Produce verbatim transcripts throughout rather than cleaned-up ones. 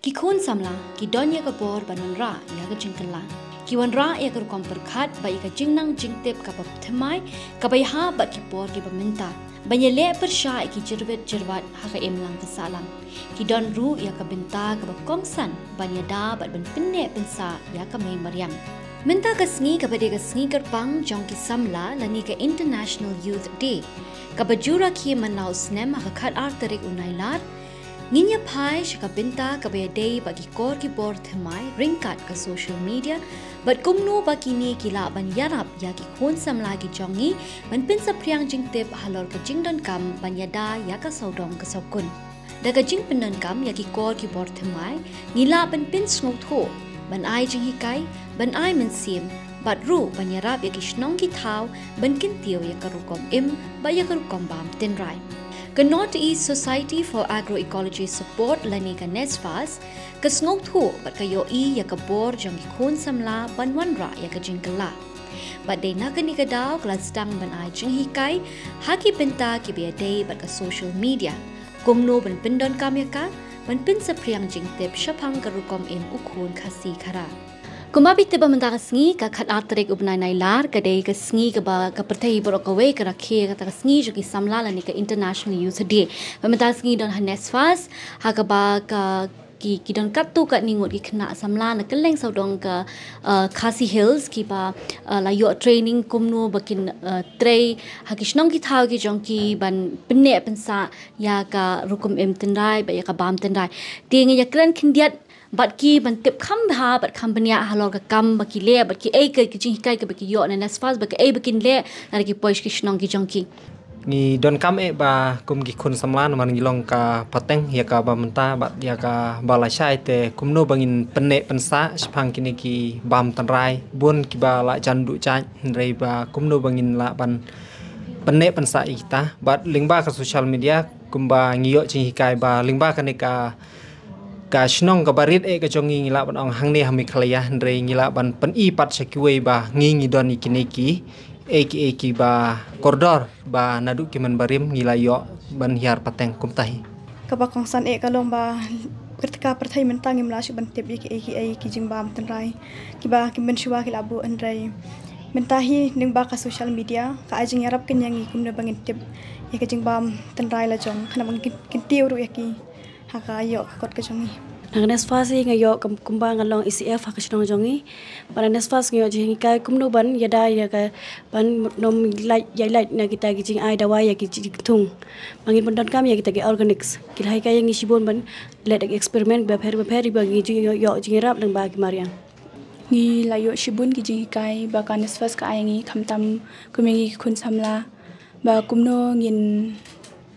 Ki khun samla ki don ïa ka bor ban wanrah ïa ka jingkylla. Ki wanrah ïa ka rukom pyrkhat bad ïa ka jingnang jingtip kaba thymmai, kaba ïahap bad ki por kiba mynta, ban ïaleh pyrshah ïa ki jyrwit jyrwat ha ka imlang ka sahlang. Ki don ruh ïa ka bynta kaba kongsan ban ïada bad ban pynneh pynsah ïa ka mei mariang. Mynta ka sngi kaba dei ka sngi kyrpang jong ki samla lane ka International Youth Day, kaba ju rakhe man la u snem ha ka khatar tarik u Nailar, ngin ïa phai sha ka bynta kaba ïadei bad ki kor ki bor thymmai ryngkat ka social media, bad kumno ba kine ki lah ban ïarap ïa ki khun samla ki jong ngi ban pynsaphriang jingtip halor ka jingdonkam ban ïada ïa ka sawdong ka sawkun. Da ka jingpyndonkam ïa ki kor ki bor thymmai, ngi lah ban pynsngewthuh, ban ai jinghikai, ban ai mynsiem, bad ruh ban ïarap ïa ki shnong ki thaw ban kyntiew ïa ka rukom im bad ïa ka rukom bam tynrai. Ka North East Society for Agroecology Support lane ka NESFAS, ka sngewthuh bad ka ïohi ïa ka bor jong ki khun samla ban wanrah ïa ka jingkylla. Bad dei na kane ka daw ka la sdang ban ai jinghikai ha ki bynta kiba ïadei bad ka social media, kumno ban pyndonkam ïa ka ban pynsaphriang jingtip shaphang ka rukom im u khun Khasi Khara. Kumba phi tip ba mynta ka sngi ka khatar tarik u bnai Nailar ka dei ka sngi kaba ka pyrthei baroh kawei ka rakhe kata ka sngi jong ki samla lane ka International Youth Day. Ba mynta ka sngi don ha NESFAS ha kaba ka ki, ki don katto katne ngut ki khynnah samla na kylleng sawdong ka, uh, Khasi Hills kiba, uh, la ïoh training kumno ba kin, uh, trei ha ki shnong ki thaw ki jong ki ban pynneh pynsah ïa ka rukom im tynrai bad ïa ka bam tynrai. Te ngi ïa kren khyndiat bad ki ban tip kham bha bad kham bniah halor ka kam ba ki leh bad ki ei ka, ki jinghikai kaba ki ïoh na NESFAS bad ki ei ba kin leh lada ki poi sha ki shnong ki jong ki. Ngi donkam eh ba kum ki khun samla namar ngi long ka pateng ïa kaba mynta bad ïa kaba lashai, te kumno ba ngin pynneh pynsah shaphang kine ki bam tynrai bun kiba la jan duh jait, hynrei ba kumno ba ngin lah ban pynneh pynsah ïa kita. Bad lyngba ka social media kumba ngi ïoh jinghikai ba lyngba kane ka ka shnong kaba rit eh ka jong ngi, ngi lah ban ong hangne ha Meghalaya, hynrei ngi lah ban pyni pat sha kiwei ba ngi, ngi don ïa kine ki, eh, ki, eh, kiba kordor ba naduh ki mynbarim ngi la ïoh ban hiar pateng kumta hi. Kaba kongsan eh ka long ba ka pyrthei mynta ngim lah shuh ban tip ïa ki, eh, ki, eh, ki jingbam tynrai kiba ki mynshuwa ki la buh, hynrei mynta hi lyngba ka social media ka ai jingïarap kynja ïa ngi kumno ba ngin tip ïa ka jingbam tynrai la jong, khnang ba ngin kyntiew ruh ïa ki ha ka ïoh ka kot ka jong ngi. Na ka NESFAS hi nga ïoh kum-, kumba nga long E C F ha ka shnong jong ngi. Bad na NESFAS nga ïoh jinghikai kumno ban ïada ïa ka ban nym lait ïa lait na kita ki jingai dawai ïa ki jingthung. Ba ngin pyndonkam ïa kita ki organics. Ki la hikai ïa ngi shibun ban leh da ki experiment bapher bapher ba ngi ju ïoh, ïoh jingïarap lyngba ki mariang. Ngi la ïoh shibun ki jinghikai ba ka NESFAS ka ai ïa ngi khamtam kum ïa ngi ki khun samla. Ba kumno ngin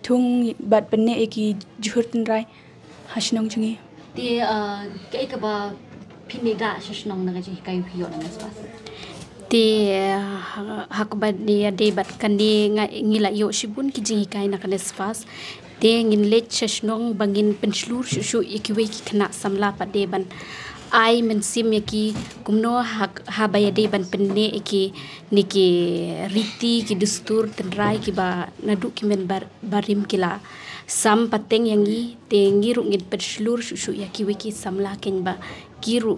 thung bad pynneh ïa ki jhur tynrai ha shnong jong ngi. Te, uh, kaei kaba phin ïada sha shnong na ka jinghikai phi ïoh na NESFAS? Te, uh, ha, ha kaba ïadei bad kane nga, ngi la ïoh shibun ki jinghikai na ka NESFAS. Te ngin leit sha shnong ba ngin pynshlur shuh shuh ïa kiwei ki khynnah samla pat de ban ai mynsiem ïa ki kumno ha, haba ïadei ban pynneh ïa ki ne ki riti ki dustur tynrai kiba naduh ki mynbar-, barim ki la sam pateng ïa ngi, te ngi ruh ngin pynshlur shuh shuh ïa kiwei ki samla kein ba ki ruh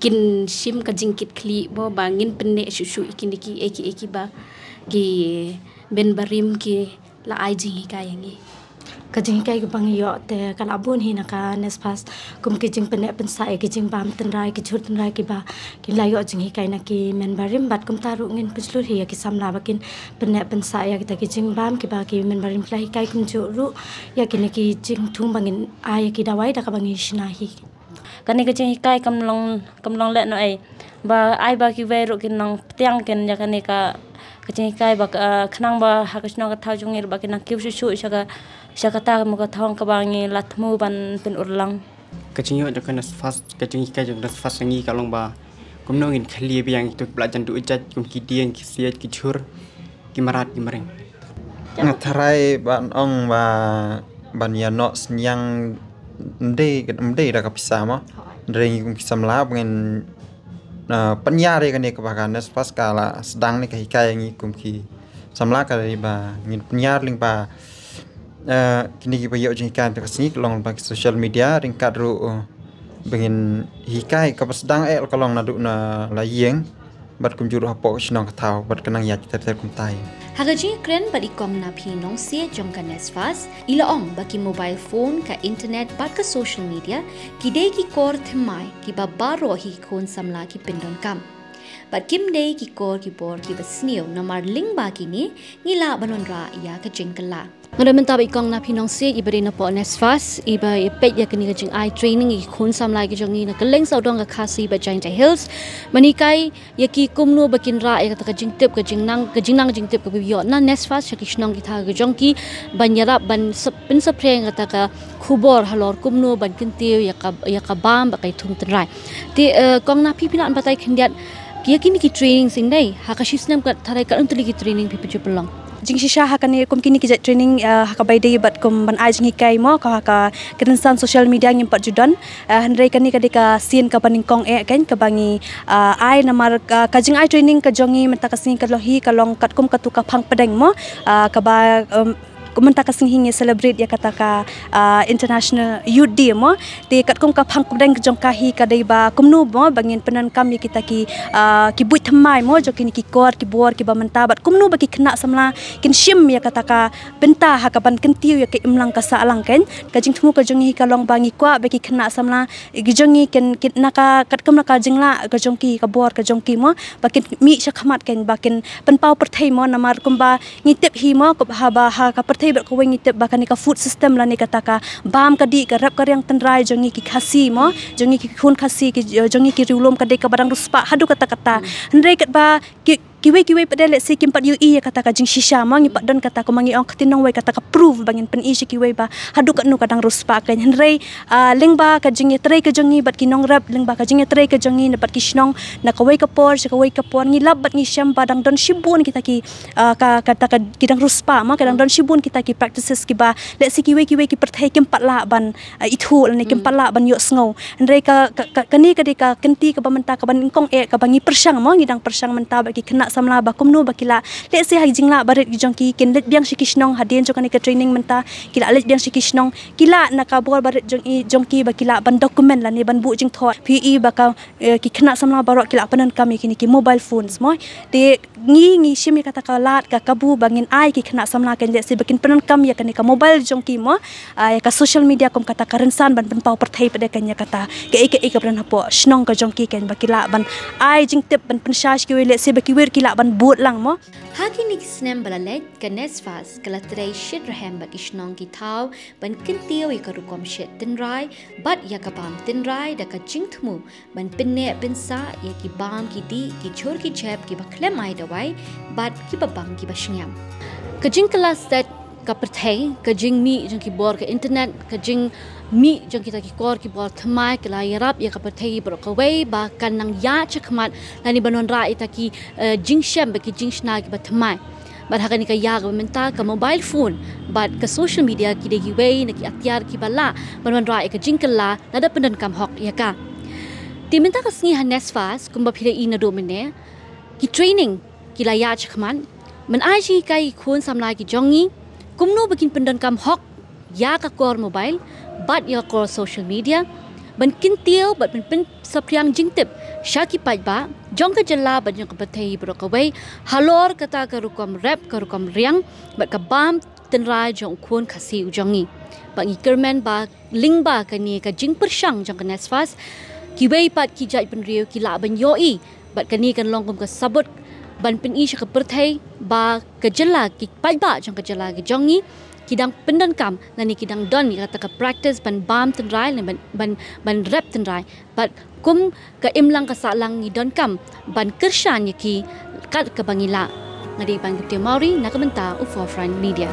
kin shim ka jingkitkhlieh ba ngin pynneh shuh shuh ïa kine ki, eh, ki, eh, kiba ki mynbarim ki la ai jinghikai ïa ngi. Ka jinghikai kaba ngi ïoh te ka la bun hi na ka NESFAS, kum ki jingpynneh pynsah ïa ki jingbam tynrai, ki jhur tynrai kiba kin la ïoh jinghikai na ki mynbarim, bad kumta ruh ngin pynshlur hi ïa ki samla ba kin pynneh pynsah ïa kita ki jingbam kiba ki mynbarim ki la hikai, kumjuh ruh ïa kine ki jingthung ba ngin ai ïa ki dawai da kaba ngi shna hi. Kane ka jinghikai kam long, kam long lehnohei. Ba ai ba kiwei ruh kin nang pdiang kein ïa kane ka, ka jinghikai ba ka, ah, khnang ba ha ka shnong ka thaw jong ngi ruh ba kin nang kiew shuh shuh sha ka, sha kata mo ka thong kaba ngi la thmu ban pynurlong. Ka jingïoh jong ka NESFAS, ka jinghikai jong ka NESFAS ïa ngi ka long ba kumno ngin khlieh biang ïa kito kiba la jan duh jait kum ki dieng, ki siej, ki jhur, ki mrad, ki mreng. Nga tharai ban ong ba ban ïa noh synñiang ym dei, ym dei da ka pisa mo. Hynrei ngi kum ki samla ba ngin, ah, pynïar ïa kane kaba ka NESFAS ka la sdang ne ka hikai ïa ngi kum ki samla ka dei ba ngin pynïar lyngba, ah, kine kiba ïoh jinghikai mynta ka sngi ka long ba ki social media ryngkat ruh, uh, Ba ngin hikai kaba sdang eh ka long naduh na la ïing bad kumjuh ruh hapoh ka shnong ka thaw bad ka nang ïaid ter ter kumtai. Ha ka jingkren bad i Kong Naphi Nongsiej jong ka NESFAS, i la ong ba ki mobile phone, ka internet bad ka social media ki dei ki kor thymmai kiba baroh hi khun samla ki pyndonkam. Bad kim dei ki kor ki bor kiba sniew, namar lyngba kine ngi lah ban wanrah ïa ka jingkylla. Nga da mynta bad i Kong Naphi Nongsiej iba dei napoh NESFAS, iba ïa peit ïa kane ka jingai training ïa ki khun samla ki jong ngi na kylleng sawdong ka Khasi bad Jaintia Hills. Ban hikai ïa ki kumno ba kin rah ïa kata ka jingtip, ka jingnang, ka jingnang jingtip kaba ïoh na NESFAS sha ki shnong ki thaw ki jong ki, ban ïarap ban sep-, pynsaphriang kata ka khubor halor kumno ban kyntiew ïa ka, ïa ka bam bad ka ïathung tynrai. Te, eh, Kong Naphi, phi lah ban batai khyndiat ïa kine ki training shisien, ha ka shi snem ka tharai katno tylli ki training phi ju pynlong? Jingshisha ha kane kum kine ki jait training, eh, ha kaba ïadei bad kum ban ai jinghikai mo, ka ha ka kynsan social media ngim pat ju don. Eh, hynrei kane ka dei ka sien kaba nyngkong eh kan kaba ngi, eh, ai namar, eh, ka jingai training ka jong ngi mynta ka sngi ka long hi ka long katkum katu ka phang pdeng mo, eh, kaba, em, kum mynta ka sngi hi ngi celebrate ïa kata ka, eh, International Youth Day mo. Te katkum ka phang pdeng jong ka hi ka dei ba kumno mo ba ngin pyndonkam ïa kita ki, ah, ki buit thymmai mo jong kine ki kor ki bor kiba mynta bad kumno ba ki khynnah samla kin shim ïa kata ka bynta ha kaban kyntiew ïa ka imlang ka sahlang kan. Ka jingthmu ka jong ngi ka long ba ngi kwah ba ki khynnah samla, eh, ki jong ngi kin, kin na ka katkum na ka jinglah ka jong ki, ka bor ka jong ki mo ba kin mih shakhmat kan, ba kin pynpaw pyrthei mo, namar kumba ngi tip hi mo, kaba ha ka pyrthei baroh kawei ngi tip ba kane ka food system lane kata ka bam ka dih ka rep ka riang tynrai jong ngi ki Khasi mo, jong ngi ki khun Khasi, ki, jong ngi ki riewlum ka dei kaba dang riewspah haduh katta katta. Hynrei katba ki, kiwei kiwei pat de lehse kim pat ïohi ïa kata ka jingshisha mo, ngi pat don kata, kumba ngi ong, kata nongwei kata ka proof ba ngin pyni sha kiwei ba haduh katno ka dang riewspah kan. Hynrei, ah, lyngba ka jingïatrei ka jong ngi bad ki nongrep, lyngba ka jingïatrei ka jong ngi na bad ki shnong, na kawei ka por sha kawei ka por, ngi lap bad ngi shem ba dang don shibun kita ki, ah, ka, kata ka, ki dang riewspah mo, ka dang don shibun kita ki practices kiba lehse kiwei kiwei ki pyrthei kim pat lah ban, ah, ithuh lane kim pat lah ban ïohsngew. Hynrei ka, ka, ka, kane ka dei ka kynti kaba mynta kaba nyngkong eh kaba ngi pyrshang mo, ngi dang pyrshang mynta bad ki khynnah samla ba kumno ba ki lah, lehse ha ki jinglah barit ki jong ki, kin leit biang sha ki shnong, hadien jong kane ka training mynta ki lah leit biang sha ki shnong, ki lah na ka bor barit jong i, jong ki ba ki lah ban document lane ban buh jingthot. Phi i ba ka, eh, ki khynnah samla baroh ki lah pyndonkam ïa kine ki mobile phones mo. Te ngi, ngi shim ïa kata ka lad ka kabu ba ngin ai ki khynnah samla kan lehse ba kin pyndonkam ïa kane ka mobile jong ki mo, ah, ïa ka social media kum kata ka rynsan ban pynpaw pyrthei pat de kan ïa kata kaei kaei kaba don hapoh shnong ka jong ki kan, ba ki lah ban ai jingtip ban pynshai sha kiwei, lehse ba kiwei ki lah ban bud lang mo. Ha kine ki snem ba la leit, ka NESFAS ka la trei shitrhem bad ki shnong ki thaw ban kyntiew ïa ka rukom shet tynrai bad ïa ka bam tynrai da ka jingthmu ban pynneh pynsah ïa ki bam ki dih, ki jhur ki jhep kiba khlem ai dawai bad kiba bang kiba shngiam. Ka jingkylla stet ka pyrthei, ka jingmih jong ki bor ka internet, ka jingmih jong kita ki kor ki bor thymmai ka la ïarap ïa ka pyrthei baroh kawei ba kan nang ïaid shakhmat lane ban wanrah ïa kita ki, eh, jingshem bad ki jingshna kiba thymmai. Bad ha kane ka ïa kaba mynta ka mobile phone bad ka social media ki dei kiwei na ki atiar kiba lah ban wanrah ïa ka jingkylla lada pyndonkam hok ïa ka. Te mynta ka sngi ha NESFAS kumba phi la i naduh mynne, ki training ki la ïaid shakhmat ban ai jinghikai ïa ki khun samla ki jong ngi kumno ba kin pyndonkam hok ïa ka kor mobile bad ïa ka kor social media, ban kyntiew bad ban pynsaphriang jingtip sha ki paidbah jong ka jylla bad jong ka pyrthei baroh kawei halor kata ka rukom rep, ka rukom riang bad ka bam tynrai jong u khun Khasi u jong ngi. Bad ngi kyrmen ba lyngba kane ka jingpyrshang jong ka NESFAS, kiwei pat ki jaitbynriew ki lah ban ïohi bad kane kan long kum ka sabut ban pyni sha ka pyrthei ba ka jylla, ki paidbah jong ka jylla ka jong ngi ki dang pyndonkam lane ki dang don ïa kata ka practice ban bam tynrai lane ban, ban, ban rep tynrai. Bad kum ka imlang ka sahlang ngi donkam ban kyrshan ïa ki kat kaba ngi lah. Nga dei Bangkit Mawri na ka bynta u Forefront Media.